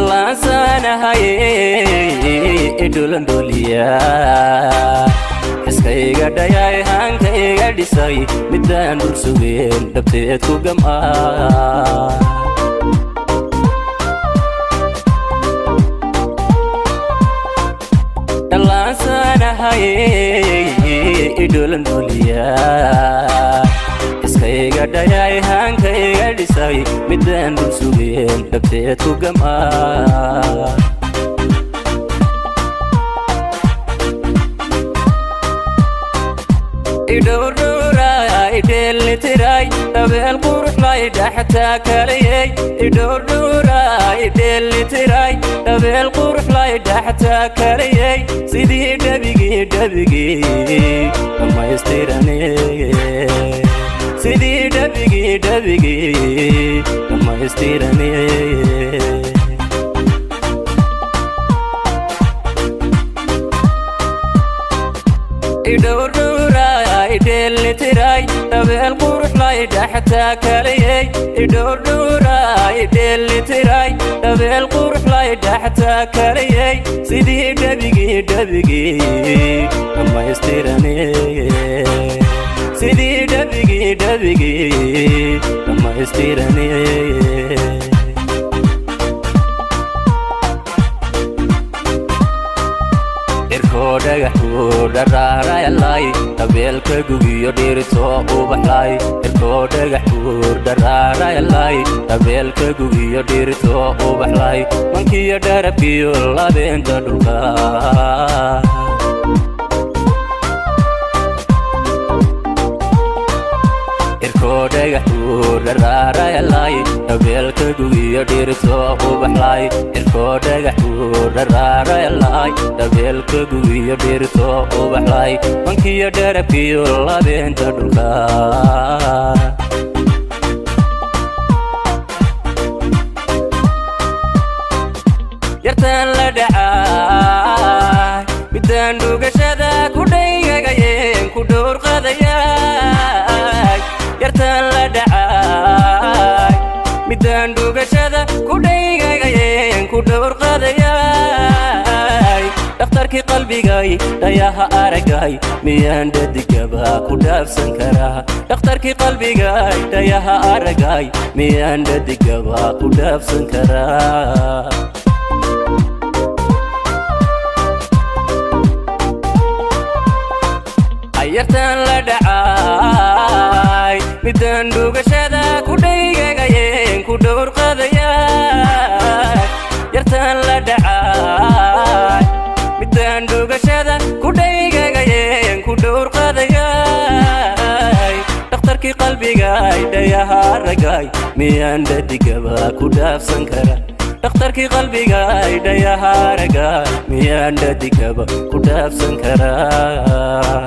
Dhallaansaanahaye, idhulandhuliya, xiskayga dhayay, hankayga dhisay, midaan dhul sugeen dhabteed ku gam'aa. Dhallaansaanahaye, idhulandhuliya, xiskayga dhayay, hankayga dhisay, midaan dhul sugeen dhabteed ku gam'aa. Idhowrdhowraay, dheelitiray, dhabeel quruxlay, dhaxtaa kalayey. Idhowrdhowraay, dheelitiray, dhabeel quruxlay, dhaxtaa kalayey, sidii dhabigii dhabigii dhammaystirane, sidii dhabigii dhabigii dhammaystirane. Idhowrdhowraay, dheelitiray, dhabeel quruxlay, dhaxtaa kalayey. Idhowrdhowraay, dheelitiray, dhabeel quruxlay, dhaxtaa kalayey, sidii dhabigii dhabigii dhammaystirane, sidii dhabigii dhabigii dhammaystirane. Irkoo dhagax buu dharaarayalay, dhabeelka gugiyo dhirtoo ubaxlay. Irkoo dhagax buur dharaarayalay, dhabeelka gugiyo dhirtoo ubaxlay, mankiyo dharabkiyo labeenta dhulka. Irkoo dhagax buur dharaarayalay, dhabeelka gugiyo dhirtoo ubaxlay. Irkoo dhagax buur dharaarayalay, dhabeelka gugiyo dhirtoo ubaxlay, mankiyo dharabkiyo labeenta dhulka. Yartaan la dhacay, midaan dhugashada ku dhaygagayeen, ku dhowr qadayay. Yartaan la dhacay, midaan dhugashada ku dhaygagayeen, ku dhowr qadayay. Dhakhtarkii qalbigay, dhayaha aragay, miyaan dhadigaba ku dhaafsan karaa? Dhakhtarkii qalbigay, dhayaha aragay, miyaan dhadigaba ku dhaafsan karaa? Ayartaan la dhacay, midaan dhugashada ku dhaygagayeen, ku dhowr qadayay. Yartaan la dhacay, midaan dhugashada ku dhaygagayeen, ku dhowr qadayay. Dhakhtarkii qalbigay, dhayaha aragay, miyaan dhadigaba ku dhaafsan kara? Dhakhtarkii qalbigay, dhayaha aragay, miyaan dhadigaba ku dhaafsan karaa?